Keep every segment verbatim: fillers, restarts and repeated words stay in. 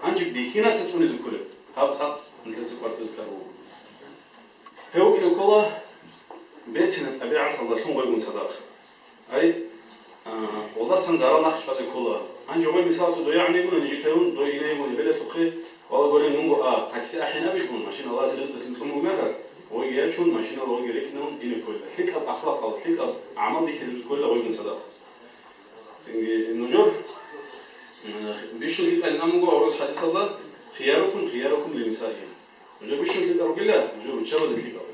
Гьанже бихьинаса цӀунизе кколеб, гьаб цӀакъ нилъеца кӀвартӀизе ккараб буго. Гьев вукӀине ккола берцинаб тӀабигӀаталдалъун гъойгун цадахъ. Ай, а, гъолдасан зарал нахъ чӀвазе ккола. Гьанже гъой мисалалъе дой гӀанигуна нижитайун, дой инайгун эбелалъухъе, валагурин, мунго а такси ахӀинабищ мун, машина Аллагьас ризкъалъун кьун буго мехалъ, гъойги ячун, машинал гъойги рекӀинавун ине ккола. ЛъикӀаб ахлакъал, лъикӀаб гӀамал бихьизабизе ккола гъойгун цадахъ. Цинги нужер, м, бищун лъикӀалин абун буго аварагас хадисалда: «Хиярукум, хиярукум линисаихим». Нужер бищун лъикӀал ругила, нужер руччабазе лъикӀал.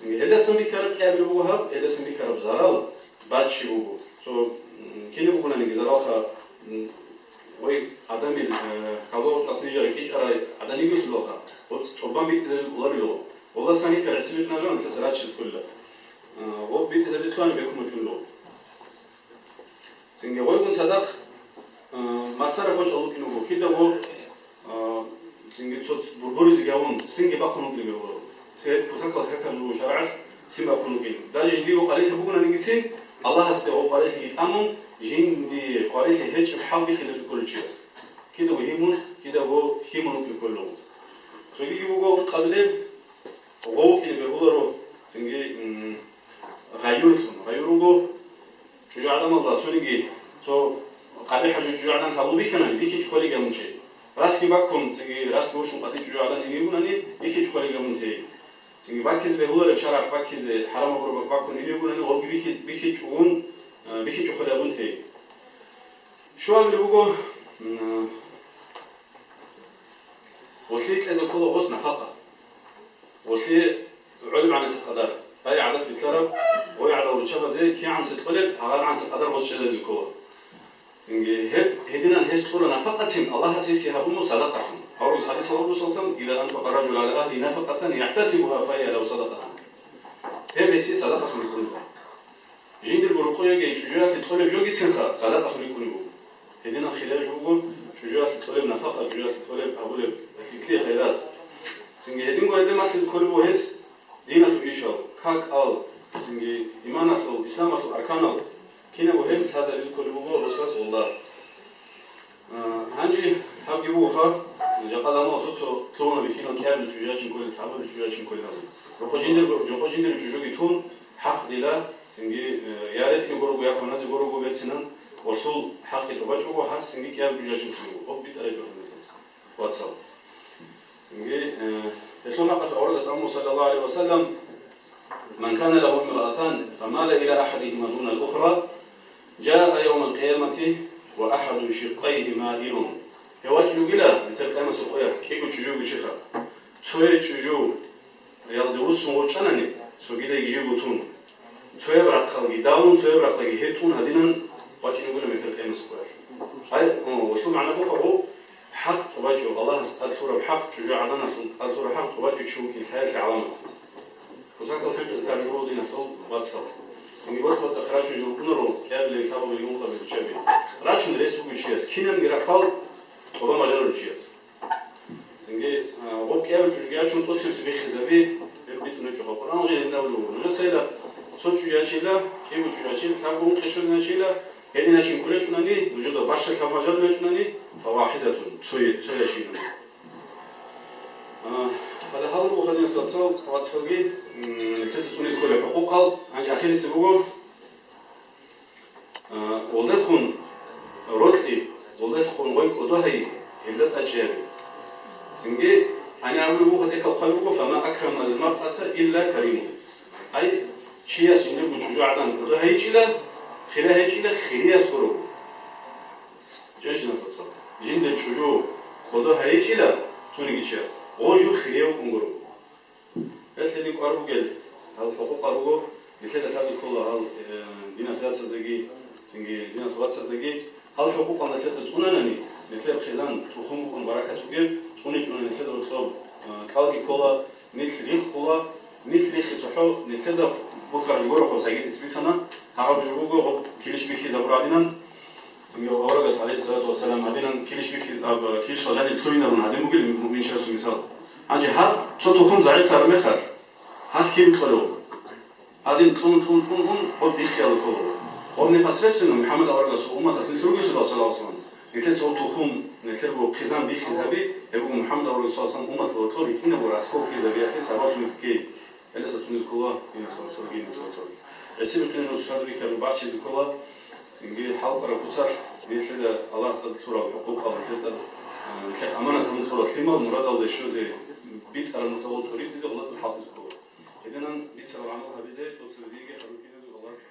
Гьелдасан бихьараб кӀиабилеб буго гьаб, гьелдасан бихьараб зарал баччи буго. Цо, м, кине бугонаниги заралха, м, гъой адамил, э, калдогъочӀалъ нижер кӀичӀарай гӀадан йигелъулалха, гъоц тӀубан битӀизабил кӀоларило. Гъолдасан бихьараб гӀиси битӀунаб жо нилъеца раччизе ккола. Э, гъоб битӀизабизе лъугьани бекун бачӀунелъул. Цинги гъойгун цадахъ, э, махсара хочӀал вукӀин вуго, кидаго, э, цинги цо бурборизе гьавун, цинги бахъун вукӀин бегьуларо. Цебе кутакал какаб жо буго шаргӀалъ, цин бахъун вукӀин. Даже жиндиего къварилъи бугонанигицин, Аллагьасде гъоб къварилъиги тӀамун, жиндие къварилъи гьечӀеб хӀал бихьизабизе кколев чияс. Кидаго гьимун, кидаго хьимун вукӀин кколев. Цогиги буго ункъабилеб, гъов вукӀине бегьуларо, цинги, м, гъаюрлъун. Гъаюр руго, ЧӀужугӀаданалда цониги, цо къабихӀ жо чӀужугӀадан лъабго бихьанани, бихьичӀо хъолиги гьабун чӀей. Расги баккун, цинги расги вурчун къватӀи чӀужугӀадан инигунани, бихьичӀо хъолиги гьабун чӀей. Цинги баккизе бегьулареб шаргӀалъ баккизе, хӀарамаб гуреб баккун инигунани, гъобги бихьи-, бихьичӀогун, э, бихьичӀо хъолиги гьабун чӀей. Щуабилеб буго, м, гъолъие кьезе ккола гъос нафакъа. Гъолъие гӀолеб гӀанасе къадар. Гьай гӀадат битӀараб, гъой гӀадал руччабазе кигӀансе кьолеб, гьагъал гӀанасе къадар гъос чӀезабизе ккола. Цинги гьеб гьединан гьес кьура нафакъатин Аллагьас гьесие гьабуна садакъалъун. Аварагас хадисалда буго, саллаллагьу гӀалайгьи ва саллам: «Иза анфакъа ражулу гӀала агьлигьи нафакъатан яхӀтасибугьа, фагьия лагьу садакъатун». Гьеб гьесие садакъалъун рикӀкӀуна. Жиндирго рукъуяги чӀужуялъе кьолеб жогицинха садакъалъун рикӀкӀунеб буго. Гьединаб хириял жо буго чӀужуялъе кьолеб нафакъа, чӀужуялъе кьолеб гьабулеб лъикӀлъи хайрат. Цинги гьединго гьелде малъизе кколеб буго гьес диналъул ишал, как ал, цинги иманалъул, исламалъул арканал, кинабго гьеб лъазабизе кколеб буго росас гъолда. А, гьанже гьабги бугоха, жакъа замана цо-цо лъугьуна бихьинал кӀиабилеб чӀужу ячин кколел, лъабабилеб чӀужу ячин кколел абун. Рокъо жиндирго, жокъо жиндирго чӀужуги тун, хӀакъ дила, цинги, э, я ретӀине гурого, я кваназе гурого берцинан, гъолъул хӀакъи тӀубачӀого, гьас цинги кӀиабилеб чӀужу ячин кколел. Гъоб битӀарай жо гьаниб, вацал. Цинги, э, гьелъул хӀакъалъулъ аварагас абуна, саллаллагьу гӀалайгьи ва саллам: «Ман кана лагьу имраатан, фамала ила ахӀадигьима дунал ухра, жаа явмал къиямати ва ахӀаду шиккъайгьи маилун». Гьев вачӀине вугила метер къиямасеб къоялъ кӀиго чӀужу вугев чиха. Цояв чӀужуялде вуссун гъоркьанани, цогидайги живго тун, цояб рахъалги давун, цояб рахъалги гьетӀун гьадинан вачӀине вугила метер къиямасеб къоялъ. Гьай, о, гъолъул магӀна буго, гъо, хӀакъ тӀубачӀо, Аллагьас тӀад лъураб хӀакъ, чӀужугӀаданалъул тӀад лъураб хӀакъ тӀубачӀо чи вукӀин лъаялъе гӀаламат. Кутакал фикъизе ккараб жо буго, диналъул вацал. Цинги борхулъа тӀахъ рачун жо рукӀунаро, кӀиабилеги лъабабилеги ункъабилеги руччаби. Рачун рес буго чияс, кинабниги рахъал тӀуба мажарулев чияс. Цинги, а, гъоб кӀиабилеб чӀужуги ячун тӀоцебесеб биххизаби, гьеб битӀун гьечӀо. Къуръаналда жинда абулеб буго: нужецайила цо чӀужу ячейила, кӀиго чӀужу ячейила, лъабго ункъиялъ щвезегӀан ячейила, гьедин ячин кӀолеб гьечӀунани, нужеда бащдаб лъабго мажарулеб гьечӀунани, фавахӀидатун, цое, цо ячейин. А, гьале гьал руго, диналъул вацал, вацалги, м, нилъеца цӀунизе кколеб хӀукъукъал, гьанже ахирисеб буго, а, гъолдехун рокьи, гъолдехун гъой кӀодо гьайи, гьелда тӀадчӀей гьаби. Цинги гьаниб абулеб буго, тӀехьалда хъвалеб буго: «Фама акрамал маръата илла каримун». Ай, чияс жиндирго чӀужугӀадан кӀодо гьайичӀила, хира гьечӀила, хирияс гуро. Жинда чӀужу кӀодо гьайичӀила цониги чияс, гъо жо хирияв вукӀун гуро. Гьелъ гьедин кӀвар бугел гьал хӀукъукъал руго, нилъеда лъазе ккола гьал, э, диналъул яцаздаги, цинги диналъул вацаздаги. Гьал хӀукъукъал нилъеца цӀунанани, нилъер хъизан, тухум букӀун баракат бугеб, цӀуни-чӀуни нилъеда гьоркьоб, э, кьалги ккола, нилъ риххула, нилъ риххи цохӀо нилъеда бухьараб жо гуро, хоб сагидиц бицана, гьаб жо буго, гъоб килищ бихьизабураб гьадинан. Цинги аварагас, гӀалайгьиссалату вассалам, гьадинан килищ бихьиз-, аб-, килищал жаниб лъугьинабун гьадин бугел муъминчиясул мисал. Гьанже гьаб цо тухум загӀиплъараб мехалъ, гьалъ киб кьолев? Гьадин кьун, кьун, кьун, кьун, гъоб биххиялда ккола. Гъоб непосредственно МухӀаммад аварагасул умматалъ нилъ ругелъул, саллаллагьу гӀалайгьи ва саллам, нилъеца гъоб тухум Нилъерго хъизан бихьизаби, гьеб буго МухӀаммад аварагасул умматалда гьоркьоб гьитӀинабго раскол ккезабиялъе сабаблъун ккей. Гьелдаса тунез ккола, диналъул вацал, диналъул вацал. ГӀисин бихьинаб жо сусалда бихьараб бачизе ккола, цинги хӀалкӀараб куцалъ, нилъеда Аллагьас тӀад лъурал хӀукъукъал, нилъеда, э, нилъер аманаталда лъурал лъимал мурадалде щвезе битӀараб нухда гъол тӀоритӀизе, гъолда тӀад хӀалтӀизе ккола. Гьединан бицараб гӀамал гьабизе, тӀоцебе диеги хадуб киназего Аллагьас